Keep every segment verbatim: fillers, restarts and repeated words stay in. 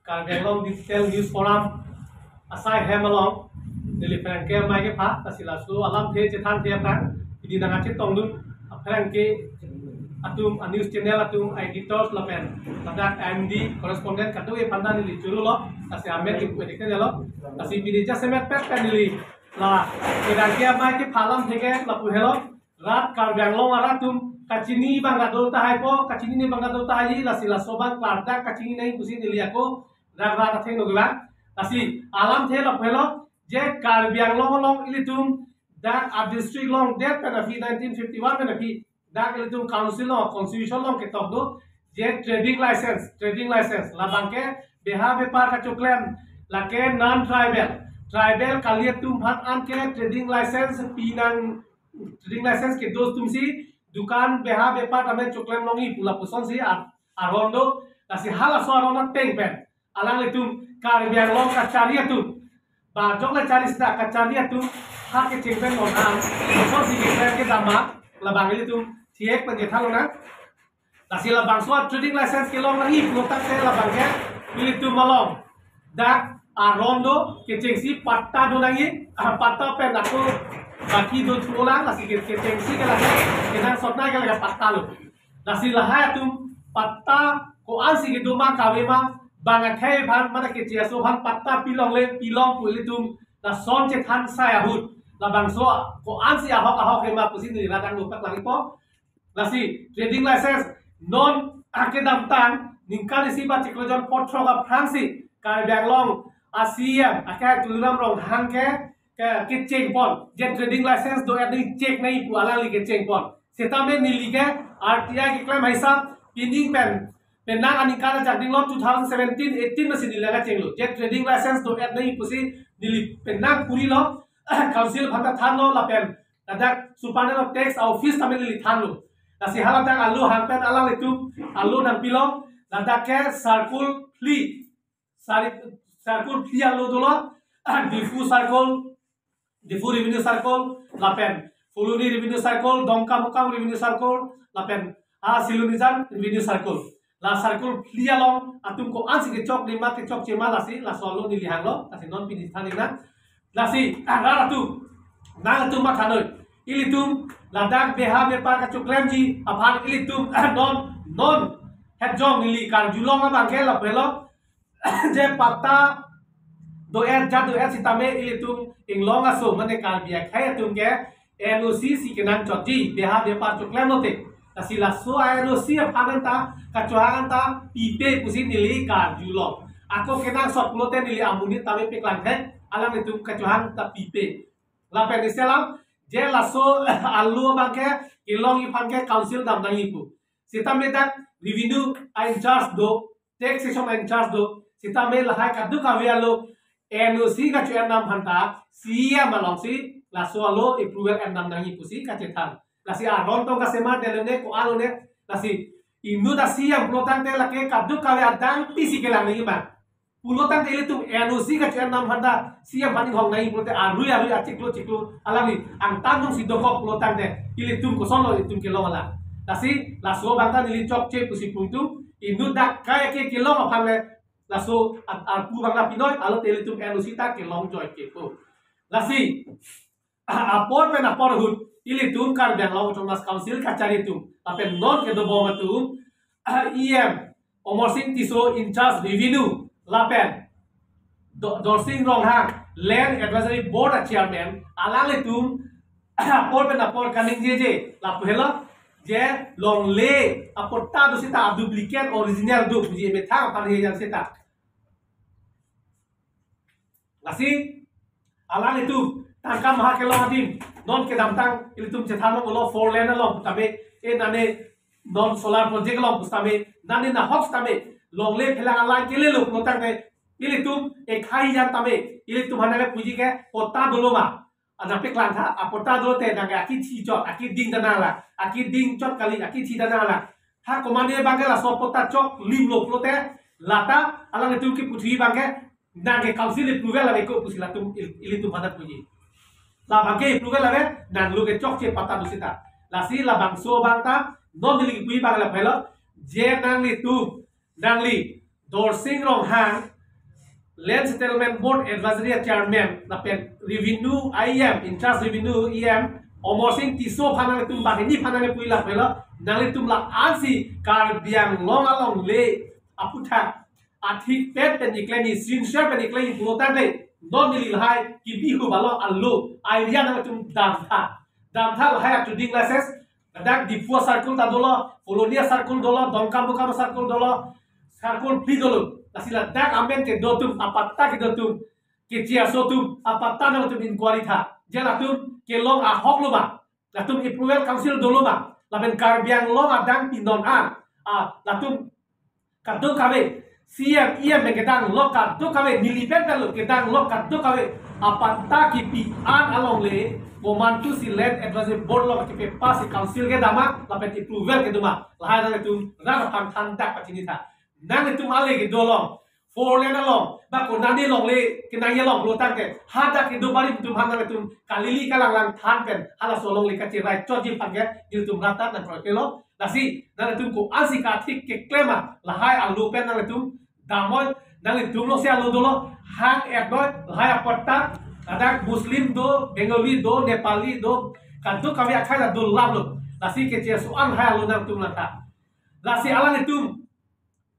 Karbi Anglong Digital News Forum asai hem along neliphan ke mai kepha, lasi laso alamthe chethan the aphrang pini nangkachetongdun aphrang ke atum, a news channel atum, editors lapen ladak M D, correspondent kadokave aphanta neli choro lo, lasi amen ipu edik lo, lasi pini jasemet pet pen neli la kedang ke mai kepha alamthe ke lapu helo. Rat Karbi Anglong arat atum kachinine abang kadokave tahai po, kachinine abang kadokave tahai, lasi laso abang klardak kachinine nangji pusi neli ako dak rat athengno kelang. Lasi alamthe lapu helo, je Karbi Anglong along ilitum dak a district longdet pen aphi, nineteen fifty-one pen aphi dak ilitum council along, constitution along ketok do, je trading license, trading license labang ke beha bepar kachoklem, lake non tribal, tribal kali atum aphan anke trading license pinang, trading license kedo atumsi dukan beha bepar tame choklem longji pu lapusonsi ar-, aron do. Lasi halaso aron ateng pen alanglitum Karbi Anglong kachari atum, ba jok le chari seta kachari atum ha kecheng pen non an, lapusonsi keklem kedam ma, labang ilitum thiek pen chethan lonang. Lasi labangso a trading license kelong nangji pulo tangte labang ke ilitum along dak aron do, kechengsi patta do nangji, ah, patta pen ako baki do thulang, lasi ke-, kechengsi ke lake kenangsot nangji ke lake patta lo. Lasi lahai atum patta ko-ansi kedo ma kave ma, bang akhei aphan mane keche aso aphan patta pilongle pilong pu ilitum lason chethan sai ahut, labangso ko-ansi ahok ahok he ma pusi neli rat angno paklang ipo. Lasi trading license non akedamtang ningkan isi ba chiklo jon pothrok aphrangsi Karbi Anglong a C E M ake Tuliram Ronghang ke, ke, kecheng pon, je trading license do-et nangji, check nangji pu alangli kecheng pon. Setame neli ke R T I keklem haisap pining pen, penang aningkan ajak dinglo two thousand seventeen eighteen masi neli nangkachenglo, je trading license do-et nangji pusi neli penang kuri lo, council aphanta thanlo lapen ladak Superintendent of Tax office tame neli thanlo. Lasi halatang alo hang pen alanglitum alo nangpilo, ladak ke circle phli, sari, circle phli alo dolo, Diphu circle, Diphu revenue circle, lapen Phuloni revenue circle, Dongkamukam revenue circle, lapen a Silonijan revenue circle. La circle phli along atum ko-ansi kechok lima kechokche ma, lasi laso alo neli hanglo, lasi non pini than iknang. Lasi, ah, rat atum, nangtum mathanoi. Ilitum ladak beha bepar kachoklemji aphan ilitum, ah, non, non hetjong neli karjulong abang ke lapu helo, je patta do-et, ja do-et sitame ilitum inglong aso mane Karbi akhei atum ke N O C si kenangchotji, beha bepar choklem lote. Lasi laso a N O C aphan anta, kachohang anta pipe pusi neli karjulong. Ako kenangsot pulote neli amonit tame paklang the, alanglitum kachohang ta pipe. Lapen isi alam, je laso alo abang ke kelongji aphan ke council dam nangji pu. Sitame dak revenue a in charge do, taxation a in charge do, sitame lahai kadokave alo N O C kacho-en dam aphanta C E M alongsi laso alo approval en dam nangji pusi kachethan. Lasi aron tong kasemar delo ne ko-an lo ne, lasi inut a C E M pulo tangte lake kadokave adang pisi kelang nangji ma. Pulo tangte ilitum N O C kacho-en dam aphanta C E M aphan inghong nangji pulote arui arui achiklo chiklo alangli angtan jongsi dokok pulo tangte ilitum kosonlo ilitum kelong alam. Lasi laso abang ta neli chokche pusi pu itum, inut dak kai ke kelong aphan le laso at-, arpu abang ta pinoi, alote ilitum N O C ta kelong joike pu. Lasi apor pen apor ahut ilitum Karbi Anglong Autonomous Council kachari atum lapen non kedobom atum, E M Amarsing Tisso in charge revenue lapen Do-, Dorsing Ronghang Land Advisory Board a chairman, alanglitum apor pen apor kaningjeje lapu helo, je longle apatta do seta a duplicate original do puji emethang aphan he jang seta. Lasi alanglitum tangka maha kelong adim, non kedamtang ilitum chethan longlo four lane along tame, e nane non solar project along pu sitame, nane nahok sitame longle phelang alang kelelo pulo tangte ilitum ekhai jan tame ilitum aphan nangkepuji ke patta dolo ma. Ajak paklang tha, apatta dolote nangke akithi chot, akiding ta nanglang, akiding chot kali, akithi ta nanglang. Ha komatne abang ke laso patta choklimlo pulote, lata alanglitum kipu thuji abang ke nangke council approval ave ko pusi latum il-, ilitum aphan puji. Labang ke approval ave, nanglo ke chokche patta do seta. Lasi labangso abang ta non neli kipuji abang lapu helo, je nanglitum, nangli Dorsing Ronghang Land Settlement Board Advisory Chairman lapen Revenue E M, in charge Revenue E M Amarsing Tisso aphan nanglitum banghini aphan nangpui lak pelo, nanglitum la-ansi Karbi Anglong alongle aputhak athik pet pen iklemi, sincere pen iklemi pulo tangte, non neli lahai kebi hu balo alo idea nanglitum damtha. Damtha lahai a-trading license, ladak Diphu circle ta dolo, Kolonia circle dolo, Dongkamukam circle dolo, circle phli dolo. Lasi ladak amen kedo atum, apatta kedo atum, keche aso atum, apatta nangtum inquiry tha. Je latum kelong ahok lo ma, latum approval council dolo ma, lapen Karbi Anglong adang pinon an, ah, latum kadokave, C M, E M pen kedang lok kadokave, neli pen ta lo kedang lok kadokave apatta kepi an alongle, komantusi Land Advisory Board along kepass si council kedam ma, lapen approval kedo ma, lahai nanglitum rat aphan thandak pachini tha. Nanglitum ale kedo along, four lane along, ba konane alongle kenangji along pulo tangte, hadak kedo barim atum aphan nanglitum kalili kalanglang than pen halaso alongle kacherai chotji aphan ke nelitum rat ta nangkroi pelo. Lasi nanglitum ko-ansi kathik keklem ma, lahai alo pen nanglitum damnoi, nanglitum alongsi alo dolo, hang-etnoi, lahai apatta, ladak Muslim do, Bengali do, Nepali do, kadokave akhai ta do lam lo. Lasi keche aso an lahai alo nangtum langtha. Lasi alanglitum,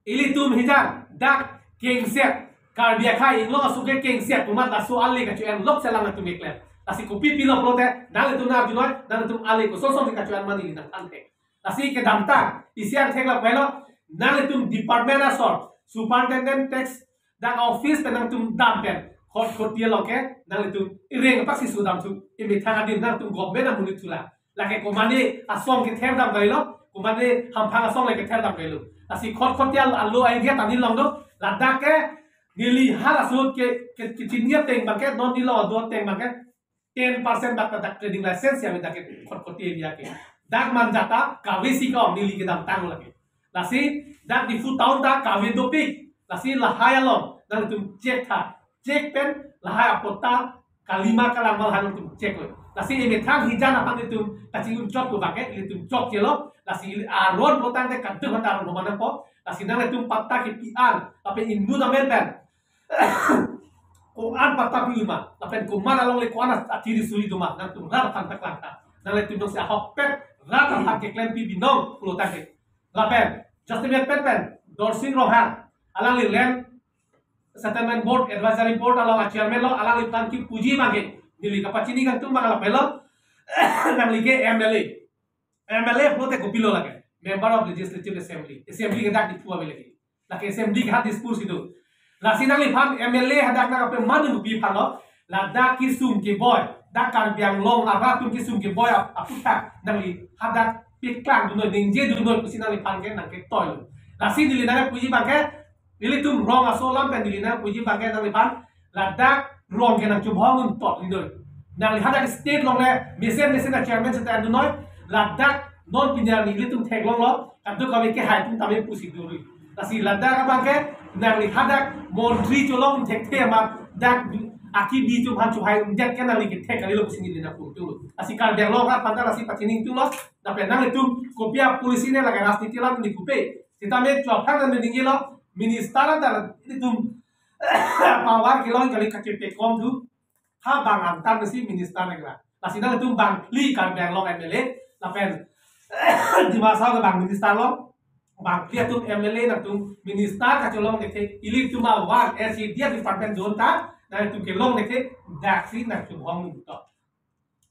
ilitum hijan dak kengset, Karbi akhai inglong aso ke kengset pu amat laso ale kacho-en lok selang atum keklem. Lasi kopi pilo pulote, nanglitum nang arjunoi, nanglitum ale koson son kacho-en ma neli nangthan thek. Lasi kedamtang isi angthek lak pelo, nanglitum department asor, superintendent tax dak office pen nangtum dam pen, khot khot dia loke nanglitum ireng apak si sudam thu, imethang adim nangtum government amonit thulang. Lake komane asong kether dam kailo, komane hamphang asong le kether dam kailo. Lasi khot khot dia alo idea ta neli long do, ladak ke neli halaso ke, ke, kechini ateng abang ke, non neli lo do ateng abang ke, ten percent bak ta dak trading license ya, dak ke khot khot dia ke. Dak manjata kave si ko neli kedamtang lake. Lasi dak Diphu town ta kave dopik. Lasi lahai along nangtum check tha. Check pen lahai apatta kalima kalang ma lahai nangtum check lo. Lasi imethang hijan aphan itum kachingrum chok lo abang ke, itum chokche lo. Lasi ili aron pulo tangte kadokave ta aron roman po. Lasi nanglitum patta kepi an, lapen inut amen pen ko-an patta pi ma, lapen komat alongle ko-an atiri suri do ma, nangtum rat aphan ta klangtha. Nanglitum jongsi ahokpet rat aphan keklempi binong pulo tangte. Lapen Justin pen pen Dorsing Ronghang, alangli Land Settlement Board Advisory Board along a-chairman lo, alangliphan kipuji abang ke, neli kapachini kangtung abang lapen lo, nangli ke M L A. M L A pulote kopilo lake, Member of Legislative Assembly. Assembly ke dak Diphu ave lake. Lake assembly ke ha Dispur si do. Lasi nangliphan M L A hadak nangkepi manu pi aphan lo, ladak kesung keboi, dak Karbi Anglong arat atum kesung keboi ap-, aputhak nangli hadak piklang dunnoi, ningje dunnoi pusi nangliphan ke nangketoi lo. Lasi neli nangpuji abang ke, ilitum rong aso alam pen neli nangpuji abang ke nangliphan, ladak rong ke nangchubhong untot dunnoi. Nangli hadak state alongle mesen mesen a-chairman seta dunnoi, ladak non pini arni ilitum theklong lo, kadokave kehai atum tame pusi duri. Lasi ladak abang ke nangli hadak montri cholong thekthe amat dak akibi atum aphan chohai undet ke nangli kethek kalilo pusi neli nangpu tu. Lasi Karbi Anglong aphan ta lasi pachini tu lo, lapen nanglitum kopi a-policy ne lake rajniti alam neli kupe. Sitame chua phang nang ningje lo, minister ta ilitum power kelong kali kachepekom tu. Ha bang antar si minister nang la. Lasi nangtum bang phli Karbi Anglong M L A, lapen Dima Hasao ke bang minister lo, bang phli atum M L A nangtum minister kacholong kethe, ilitum a-one S C D F department zone ta, nangtum kelong kethe, daksi nangtum hong to.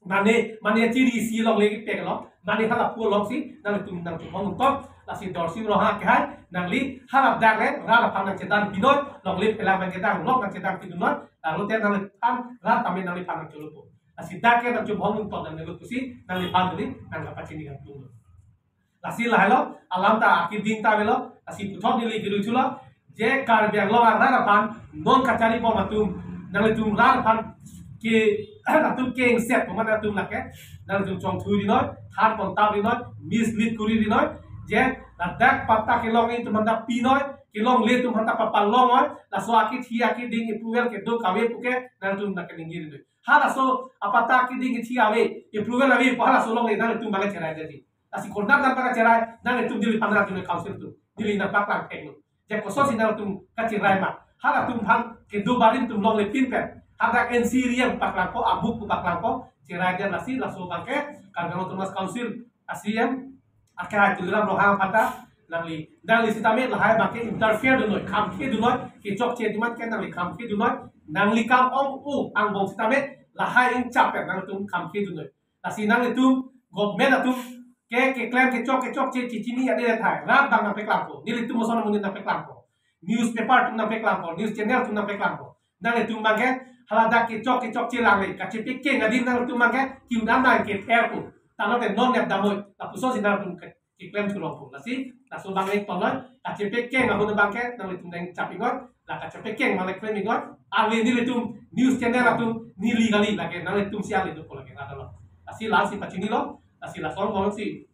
Mane, mane chiri isi alongle kepek lo, mane hala pu alongsi, nangtum nangtum hong to, lasi Dorsing Ronghang kehai, nangli hala dak le, rat aphan nangchedam binoi, longle phelang nangchedam, lok nangchedam pidunnoi, lalu te nangliphan, rat tame nangliphan nangcholopo. Lasi dak ke nangchubhong untot nangne lo pusi, nangliphan duli, nangkapachini kangtung lo. Lasi lahai lo, alam ta akiding ta avelo, lasi puthot neli kiru chulo, je Karbi Anglong arat aphan, non kachari bom atum, nanglitum rat aphan ke, atum kengset, pu amat atum lake, nanglitum chongthu rinoi, than pon tap rinoi, mislead kuri rinoi, je ladak patta kelong atum aphan ta pinoi, kelongle atum aphan ta papalong noi, laso akithi akiding approval kedo kave puke, nanglitum nangkeningje rinoi. Halaso apatta akiding ithi ave, approval ave, pu halaso alongle nanglitum abang cherai jadi. Lasi konat nang abang cherai, nanglitum neli pangrat neli council atum, neli nangpaklang thek lo. Je kosonsi nangtum kacherai ma, Halatum aphan kedo barim atum longle pinpen. Hadak N C ri yang paklangpo, abuk pu paklangpo, cherai dia lasi laso abangke Karbi Anglong Autonomous Council a C M akhai Tuliram Ronghang aphanta nangli, nangli sitame lahai abangke interfere dunnoi, khamkhe dunnoi, kechokche atum an ke nangli khamkhe dunnoi, nangli kam ong-o angbong sitame lahai ingchap pen nangtum khamkhe dunnoi. Lasi nanglitum government atum ke keklem kechok kechokche chichini ade le thai. Rat abang nangpeklangpo. Nelitum ason amonit nangpeklangpo. Newspaper atum nangpeklangpo. News channel atum nangpeklangpo. Nanglitum abangke haladak kechok kechokche langle kachepekeng adim nanglitum abangke kiu dam nang ke therpo. Tanglo te non nep damoi. Lapuson si nangtum ke keklem thulongpo. Lasi laso abang le tonloi, kachepekeng ahut abangke nanglitum nangchap ingot, la kachepekeng abang le klem ingot. Ahli nelitum news channel atum neli kali, lake nanglitum si ahli dopo lake, nada lo. Lasi lasi pachinilo, lasi lason bong si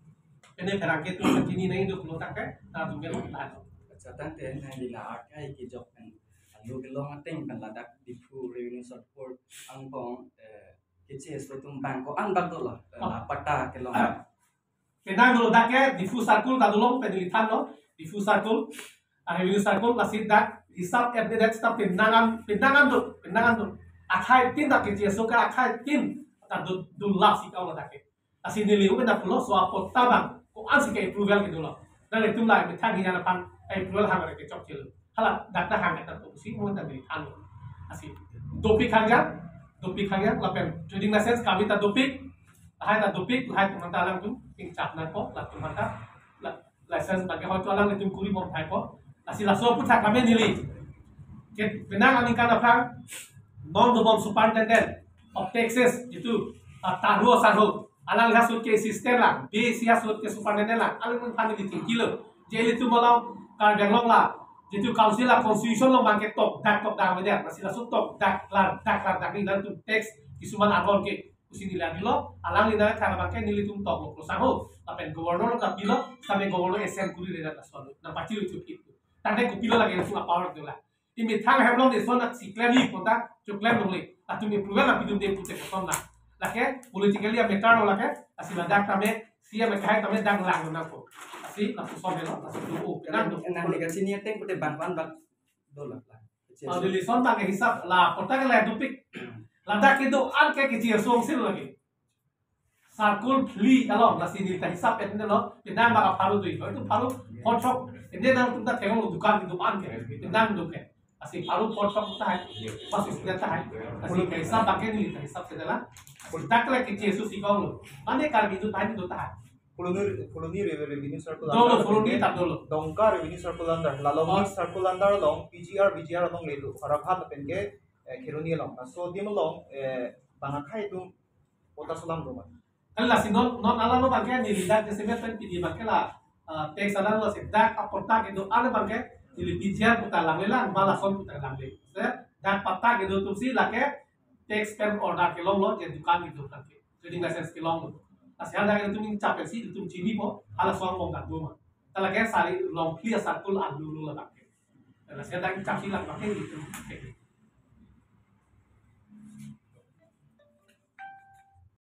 pene pherangke atum pachini nangji dopo lo tangke, nangtum ke lo tahan. Acha, tangte nangli la akhai kejok pen, alu kelong ateng pen ladak Diphu Revenue Circle angbong, eh, kecheso atum abang ko-an bak dolo, eh, Oh. la patta kelong. Penang dolo dak ke Diphu Circle ta dolo, pen neli thanlo, Diphu Circle, ah, Revenue Circle, lasi dak hisap et dak sta penang an, penang an do, penang an do. Akhai tin dak kecheso ke akhai tin ta do, do lasi kau dak ke. Lasi neli uben dak pulo, so apatta abang ko-an si ke approval ke dolo. Nanglitum la methang hinan aphan approval hang ke chokchelo. Hala dak ta hang ta to si mo ta neli thanlo. Lasi dopik hangja, dopik hangja, lapen trading license kami ta dopik, lahai ta dopik, lahai atum aphanta alangtum ingchap nangpo, latum aphanta la-, license abangke hoito alanglitum kuri bom thaipo. Lasi laso aphuthak kami neli ke penang aningkan aphrang non dobom superintendent of taxes jitu, ah, Tarhu Sarhu, alangli ahut ke assistant lang, B C ahut ke superintendent lang, alangtum aphan neli chingkilo. Je ilitum along Karbi Anglong la, jitu council la constitution along abangke tokdak tokdak avedet, lasi laso tokdak klardak klardak ni nangtum tax kisuman aron ke kusi neli avelo, alangli nangthan abangke nelitum toklo Pro Sangho, lapen governor lo kapilo, same governor S M kuri redat lason, nangpachiru chukit. Tangte kopilo lake laso apower dolang. Imethang hem along de son si klemji pu ta choklem longle. Latum approval nangpidunde pute koson na. Lake politically a matter lo lake, lasi ladak tame, C M akhai tame dak lang nangpo. Lasi lapuson helo, lasi tu, oh, Nang, nang. nang dikasini ateng pute bang bang bang dolang. Ah, di lason abangke hisap la, patta ke la dopik. Ladak kedo-an ke kecheso ongsil lagi. Circle phli along, lasi neli ta hisap pen lo, penang abang pharo do, itu pharo phongo throk, ende nangtum ta theklong dukan kedo-an ke, penang do ke. Lasi pharo phongo throk tahai, pas isnya tahai. Lasi ke hisap abangke neli ta hisap pen la. Dak le kecheso si kong lo. Mane Karbi do tahai do tahai. Phuloni, Phuloni Re-, Revenue Circle Dolo, under Phuloni lapen ta dolo. Dongka Revenue Circle under, Lalong Oh. Circle under along, P G R, V G R along ledu, Haraphat lapen ke, eh, Kheroni along. Laso adim along, eh, bang akhai atum patta solam do ma? Kan lasi non, non alam abangke neli dak December pen pidi abangke la, ah, tax alam lo si dak apatta kedo-an abangke neli P G R pu ta langle lang, ma lason pu ta langle. Se, dak patta kedo atum si lake tax pen order kelong lo, je dukan kedo abangke. Trading license kelong lo. Lasi hadak ilitum ingchap si ilitum chinipo, halaso angbong ta do ma. Ta lake sari long phli a-circle alu lo labangke. Lasi hadak ingchap si labangke ilitum.